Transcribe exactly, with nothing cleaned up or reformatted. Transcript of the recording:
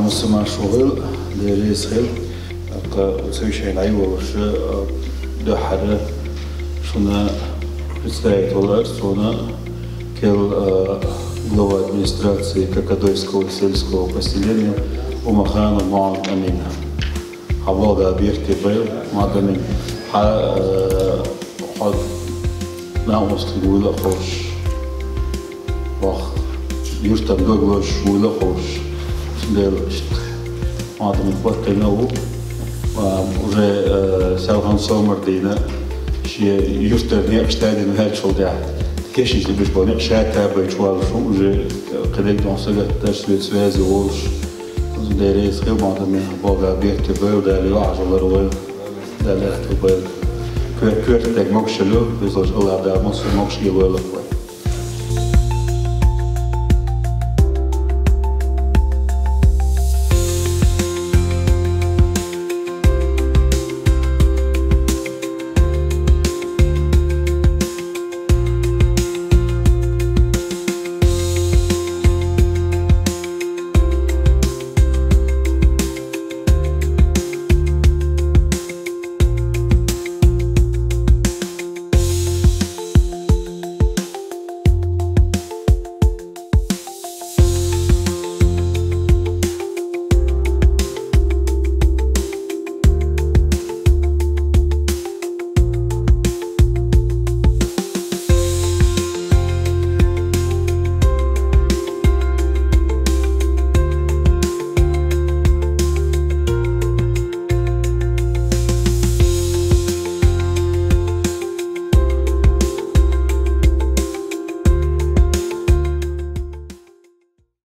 Массо маршал, Дела реза хилва. Укх совещанена дӀайолалуш, а, дуьххьара шуна представить волар суна кхел, а, глава администрации Кокодойского сельского поселения Умаханов Мухаммад Амин. Хьа болх Дала беркате бойла, Мухаммад Амин. Хьа, а, хьо накъостий вуйла а ховш, вах, юртан дог лозуш вуйла а ховш, цундела иштта Мухаммад Амин хӀоттийна ву, а, уже, а, селхан сомар дийна, шен юртара некъаш тадина ваьллачул тӀехьа. Кешнаш либаш бо некъ ша табайчу валлаш ву уже, а, кхидерг дон сагатдаш, свет связи волуш. Цундела Дела реза хилва, Мухаммад Амин, болх Дала беркате бойла, Дала юкъахь жолар войла. Дала аьтту бойла. Кхоьртаг могушалла ю, везачу Аллах Дала массо а могуш лойла вай.